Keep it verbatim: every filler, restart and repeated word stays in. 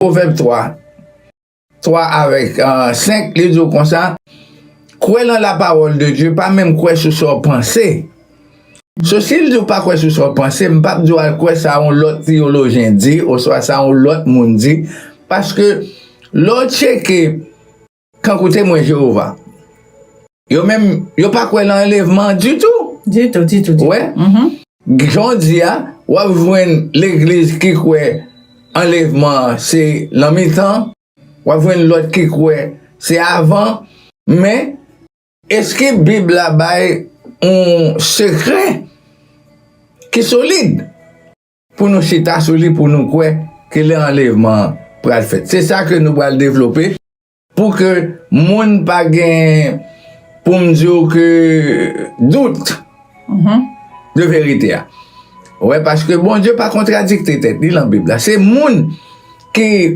Pwovèb twa, twa avèk, euh, senk, li di w konsa, kwè nan la parole de Dieu, pa menm kwè sou sa w panse. So, si l di w pa kwè sou sa w panse, m p ap di w al kwè sa yon lòt teyolojyen di, oswa sa yon lòt moun di, paske lè w tcheke, kankou Temwen Jewova, yo menm, yo pa kwè nan anlèvman ditou. Ditou, ditou, ditou. Wè. Jan w di a, w ap jwenn legliz ki kwè anlèvman an se nan mitan, w ap jwenn lòt ki kwè se avan, men èske Bib la bay yon sekrè ki solid pou nou chita sou li, pou nou kwè ke lè anlèvman an pral fèt? Se sa ke nou pral devlope pou ke moun pa gen, pou m di w ke, dout de verite a. Wè, paske Bondye pa kontradikte tèt li nan Bib la. Se moun ki